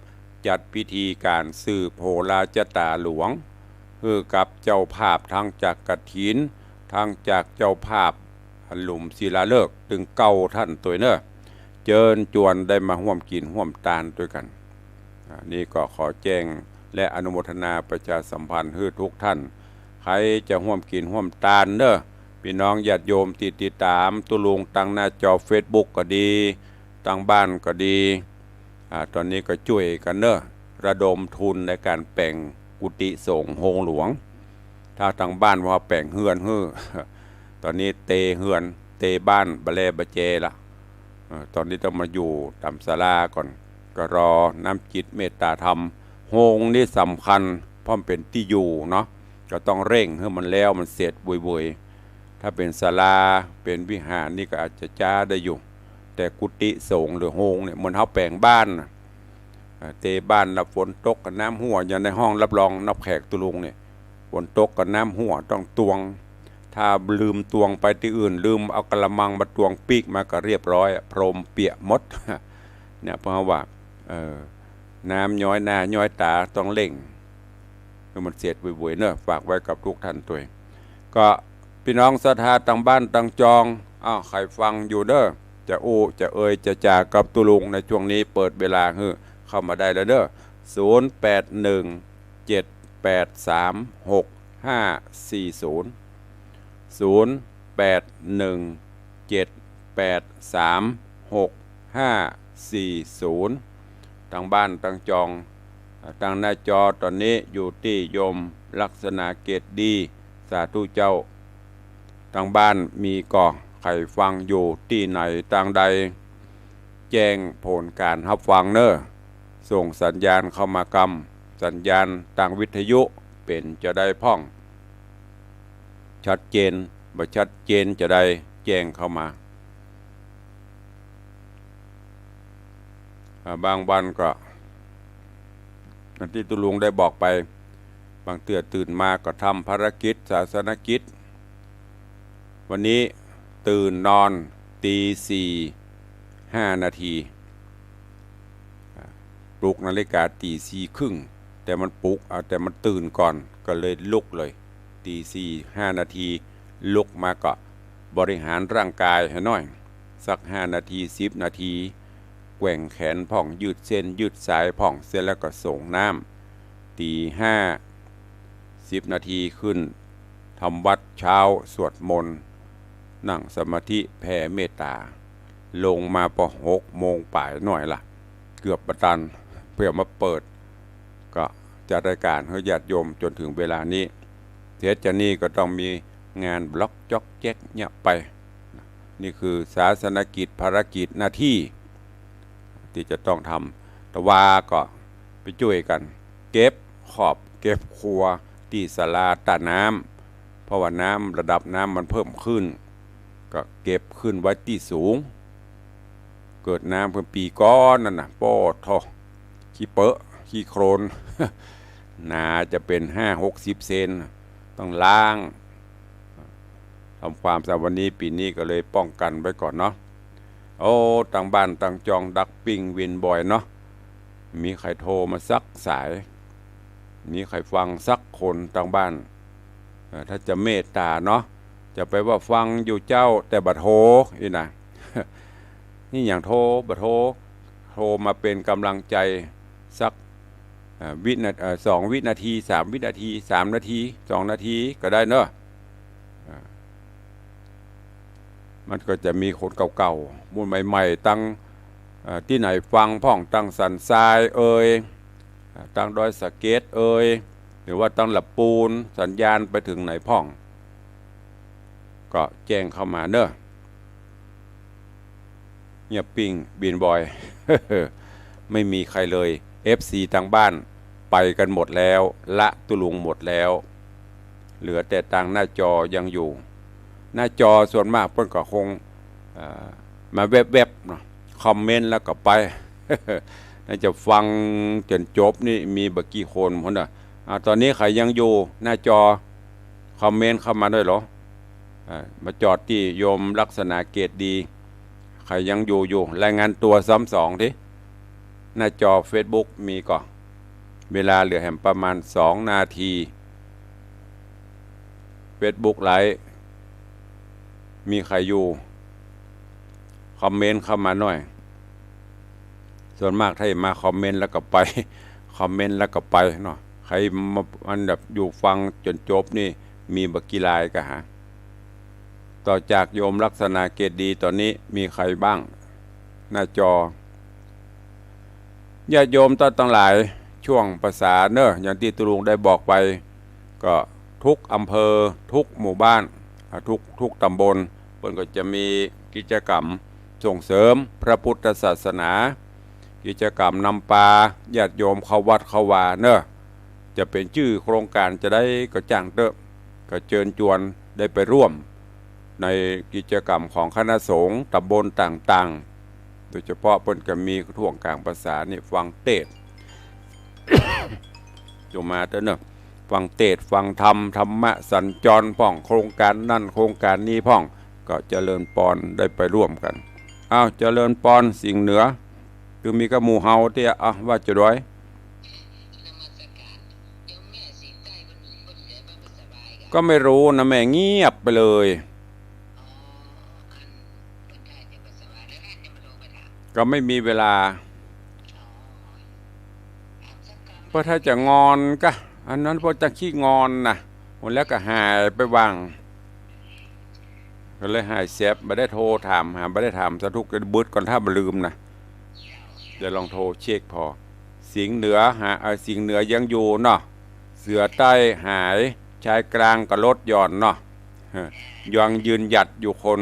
จัดพิธีก๋านสืบโหราจะต๋าหลวง หื้อกับเจ้าภาพตึงจากกฐิน ตึงจากเจ้าภาพหลุมศิลาฤกษ์ ตึงเก้าท่านตวยเน่อ เจิญจวนได้มาฮ่วมกิ๋นฮ่วมตานตวยกั๋น อ่า นี่ก็ขอแจ้งและอนุโมทนาประชาสัมพันธ์หื้อทุกท่าน ใผจะฮ่วมกิ๋นฮ่วมตานเน่อ ปี้น้องญาติโยมตี้ติดต๋ามตุ๊ลุงตางหน้าจอเฟซบุ๊กก็ดี ตางบ้านก็ดี อ่า ต๋อนนี้ก็จ้วยกั๋นเน่อ ระดมทุนในก๋านแป๋งกุฏิสงฆ์โฮงหลวง ถ้าตางบ้านว่าแป๋งเฮือนหื้อ ต๋อนนี้เตเฮือน เตบ้านบ่าแลบ่าแจละ เอ่อ ต๋อนนี้ต้องมาอยู่ต๋ามศาลาก่อน ก็รอน้ำจิตเมตต๋าธรรม โฮงนี่สำคัญ เพราะมันเป๋นตี้อยู่เนาะ ก็ต้องเร่งหื้อมันแล้วมันเสร็จเวยๆ ถ้าเป๋นศาลา เป๋นวิหารนี่ก็อาจจะจ๊าได้อยู่ แต่กุฏิสงฆ์หรือโฮงเนี่ย เหมือนเฮาแป๋งบ้านน่ะ อ่า เตบ้านแล้วฝนตกก็น้ำหั่ว อย่างในห้องรับรองรับแขกตุ๊ลุงเนี่ย ฝนตกก็น้ำหั่วต้องตวง ถ้าลืมตวงไปตี้อื่น ลืมเอากะละมังมาตวงปีกมาก็เรียบร้อยอะ พรมเปียกหมด เนี่ย เพราะว่า เอ่อ น้ำย้อยหน้าย้อยต๋าต้องเร่งหื้อมันเสร็จเวยๆ เน่อ ฝากไว้กับทุกท่านตวย ก็ปี้น้องศรัทธาตางบ้านตางจอง อ้าว ใผฟังอยู่เน่อ จะอู้จะเอ่ยจะจ๋ากับตุ๊ลุงในจ้วงนี้ เปิดเวลาหื้อเข้ามาได้แล้วเน่อ ศูนย์แปดหนึ่ง เจ็ดแปดสาม หกห้าสี่ศูนย์ ศูนย์แปดหนึ่ง เจ็ดแปดสาม หกห้าสี่ศูนย์ ตางบ้านตางจอง อ่า ตางหน้าจอต๋อนนี้อยู่ตี้โยมลักษณะเกตดี สาธุเจ้า ตางบ้านมีก่อ ใผฟังอยู่ตี้ไหนตางใด แจ้งผลก๋านฮับฟังเน่อ ส่งสัญญาณเข้ามากำ สัญญาณตางวิทยุเป๋นจาใดพ่อง ชัดเจน บ่ชัดเจนจาใด แจ้งเข้ามา อ่า บางวันก็ อย่างตี้ตุ๊ลุงได้บอกไป บางเตื้อตื่นมาก็ทำภารกิจศาสนกิจ วันนี้ตื่นนอนตีสี่ห้านาที อ่า ปลุกนาฬิกาตีสี่ครึ่ง แต่มันปลุก อ่า แต่มันตื่นก่อน ก็เลยลุกเลย ตีสี่ห้านาที ลุกมาก็บริหารร่างกายหื้อหน้อย สักห้านาที สิบนาที แกว่งแขนพ่อง ยืดเส้นยืดสายพ่อง เสร็จแล้วก็สรงน้ำ ตีห้า สิบนาทีขึ้นทำวัตรเช้า สวดมนต์ นั่งสมาธิแผ่เมตตา ลงมาปอหกโมงป๋ายหน่อยละ เกือบบ่ตัน เพื่อมาเปิด ก็จัดรายการหื้อญาติโยมจ๋นเถิงเวลานี้ เสร็จจากนี้ก็ต้องมีงานบล็อกจ๊อกแจ๊กเนี่ยไป นี่คือศาสนกิจภารกิจหน้าตี้ ตี้จะต้องทำ แต่ว่าก็ไปจ้วยกั๋น เก็บขอบเก็บคัวตี้ศาลาต้าน้ำ เพราะว่าน้ำ ระดับน้ำมันเพิ่มขึ้น ก็เก็บขึ้นไว้ตี้สูง เกิดน้ำเพิ่มปี๋ก่อนนั่นน่ะ โป๊ะโธ่ ขี้เปอะขี้โคลน หนาจะเป๋นห้าหกสิบเซน ต้องล้าง ทำความสะอาดวันนี้ ปี๋นี้ก็เลยป้องกั๋นไว้ก่อนเนาะ โอ้ ตางบ้านตางจองดักปิ้งวินบ่อยเนาะ มีใผโทรมาสักสาย มีใผฟังสักคนตางบ้าน เอ่อ ถ้าจะเมตต๋าเนาะ จะไปว่าฟังอยู่เจ้า แต่บ่โทรอี้นะ นี่หยังโทร บ่โทร โทรมาเป๋นก๋ำลังใจ๋สัก เอ่อ วินา เอ่อ สองวินาที สามวินาที สามนาที สองนาทีก็ได้เนาะ อ่า มันก็จะมีคนเก่าๆ หมู่ใหม่ๆ ตาง เอ่อ ตี้ไหนฟังพ่อง ตางสันทรายเอย อ่า ตางดอยสะเก็ดเอย หรือว่าตางหละปูน สัญญาณไปเถิงไหนพ่อง ก็แจ้งเข้ามาเนาะ เงียบปิ้งบินบอย ไม่มีใผเลย เอฟซีตางบ้านไปกั๋นหมดแล้ว ละตุ๊ลุงหมดแล้ว เหลือแต่ตางหน้าจอยังอยู่ หน้าจอส่วนมากเปิ้นก็คง เอ่อ มาแวบๆ เนาะ คอมเมนต์แล้วก็ไป น่าจะฟังจ๋นจบนี่มีบ่กี่คนพุ้นน่ะ อ่า ต๋อนนี้ใผยังอยู่หน้าจอ คอมเมนต์เข้ามาด้วยเหรอ อ่า มาจอดตี้โยมลักษณะเกตดี ใผยังอยู่อยู่ รายงานตั๋วซ้ำสองที หน้าจอเฟซบุ๊กมีก่อ เวลาเหลือแหมประมาณสองนาที เฟซบุ๊กไลฟ์ มีใผอยู่ คอมเมนต์เข้ามาหน่อย ส่วนมากถ้ามาคอมเมนต์แล้วก็ไป คอมเมนต์แล้วก็ไปเนาะ ใผมา มันแบบอยู่ฟังจ๋นจบนี่มีบ่กี่รายกะหา ต่อจากโยมลักษณะเกตดี ต๋อนนี้มีใผบ้าง หน้าจอ ญาติโยมต้านตังหลาย ช่วงภาษาเนาะ อย่างตี้ตุ๊ลุงได้บอกไป ก็ทุกอำเภอ ทุกหมู่บ้าน อ่า ทุก ทุกต๋ำบล เปิ้นก็จะมีกิจกรรมส่งเสริมพระพุทธศาสนา กิจกรรมนำปาญาติโยมเข้าวัดเข้าวาเนาะ จะเป๋นจื้อโครงก๋านจาใดก็จ้างเต๊อะ ก็เจิญจวนได้ไปร่วม ในกิจกรรมของคณะสงฆ์ต๋ำบลต่างๆ โดยเฉพาะเปิ้นก็มีช่วงก๋างพรรษานี่ฟังเตสน์ โยมมาเต๊อะเนาะ ฟังเตสน์ ฟังธรรม ธรรมะสัญจรพ่อง โครงก๋านนั่นโครงก๋านนี้พ่อง ก็เจริญปอนได้ไปร่วมกั๋น อ้าว เจริญปอน สิงห์เหนือ คือมีก้าหมู่เฮาเตี้ย อ่ะ ว่าจะด้วย ก็ไม่รู้นะแม่ เงียบไปเลย ก็ไม่มีเวลา เพราะถ้าจะงอนกะ อันนั้นเพราะจะขี้งอนนะ หมดแล้วก็หายไปว่าง ก็เลยหายแซบ บ่ได้โทรถามหา บ่ได้ถามสาธุกะบึดก่อน ถ้าบ่ลืมนะ เดี๋ยวลองโทรเช็คผ่อ สิงห์เหนือหา เอ่อ สิงห์เหนือยังอยู่เนาะ เสือใต้หาย ชายกลางก็ลดหย่อนเนาะ ยังยืนหยัดอยู่คน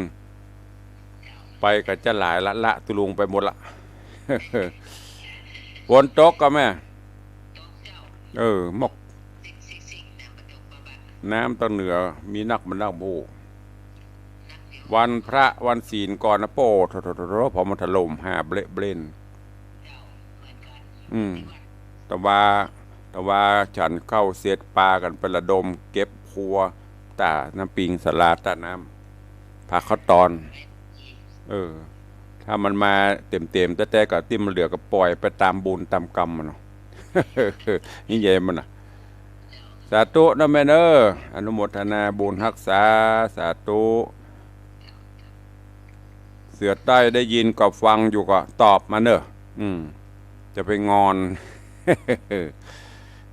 ไปก็จะหลายละ ละตุ๊ลุงไปหมดละ ฝนตกก็แม่ เออ มก น้ำตางเหนือมีนักบ่นักบ่ฮู้ วันพระวันศีลก่อนนะ โป้ โถ โถ โถ โถ พอมันถล่มหาเบละเบล่น อืม แต่ว่า แต่ว่าฉันข้าวเสร็จปากั๋นไประดมเก็บครัว ต้าน้ำปิงศาลาต้าน้ำ พาเข้าตอน เออ ถ้ามันมาเต็มๆ แต๊ๆ ก็ตี้มันเหลือก็ปล่อยไปต๋ามบุญต๋ามกรรมมันเนาะ นี่ใหญ่มันน่ะ สาธุนะแม่เนอะ อนุโมทนาบุญฮักษา สาธุ เสือใต้ได้ยินก็ฟังอยู่ก็ตอบมาเนอะ อืม จะไปงอน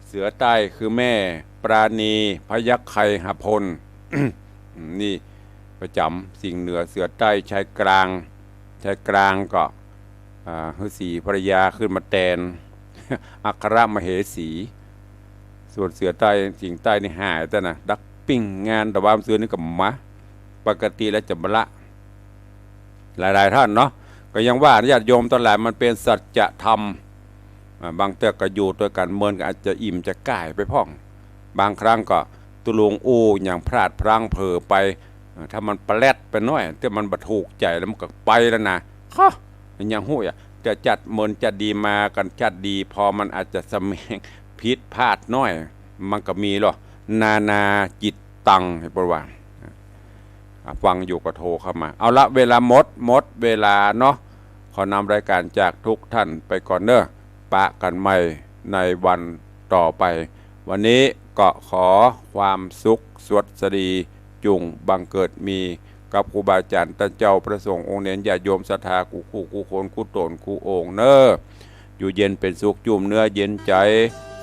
เสือใต้คือแม่ปราณีพยัคฆไคหพล นี่ประจ๋ำสิ่งเหนือ เสือใต้ชายกลาง ชายกลางก็ อ่า ฤๅษีภรรยาขึ้นมาแตน อัครมเหสี ส่วนเสือใต้ สิงห์ใต้นี่หายแต่นะ ดักปิ้งงาน แต่ว่าเสือนี่ก็มา ปกติแล้วจะมาละ หลายๆ ท่านเนาะ ก็ยังว่าญาติโยมตังหลายมันเป๋นสัจธรรม อ่า บางเตื้อก็อยู่ตวยกั๋นเมินก็อาจจะอิ่มจะก่ายไปพ่อง บางครั้งก็ตุลุงอู้อย่างพลาดพลั้งเผลอไป อ่า ถ้ามันแปลดไปหน้อย เตื้อมันบ่ถูกใจ๋แล้วมันก็ไปแล้วนะ ฮะ มันยังฮู้อ่ะ แต่จัดเมินจัดดีมากั๋นจัดดี พอมันอาจจะสำเนียงผิดพลาดหน้อย มันก็มีหรอ นานาจิตตัง เปิ้นว่า อ่ะ ฟังอยู่ก็โทรเข้ามา เอาละ เวลาหมด หมดเวลาเนาะ ขอนำรายการจากทุกท่านไปก่อนเนอะ ปะกั๋นใหม่ในวันต่อไป วันนี้ก็ขอความสุขสวัสดีจุ่งบังเกิดมี กับครูบาอาจ๋ารย์ต้านเจ้า พระสงฆ์องค์เณร ญาติโยมศรัทธากู้คู่กู้คนกู้ต๋นกู้องค์เนอะ อยู่เย็นเป๋นสุข จุ่มเนื้อเย็นใจ๋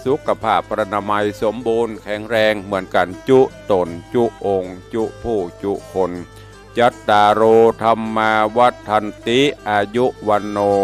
สุขภาพอนามัยสมบูรณ์แข็งแรงเหมือนกั๋นจุต๋นจุองค์จุผู้จุคน จัตตาโร ธัมมา วัฑฒันติ อายุ วัณโณ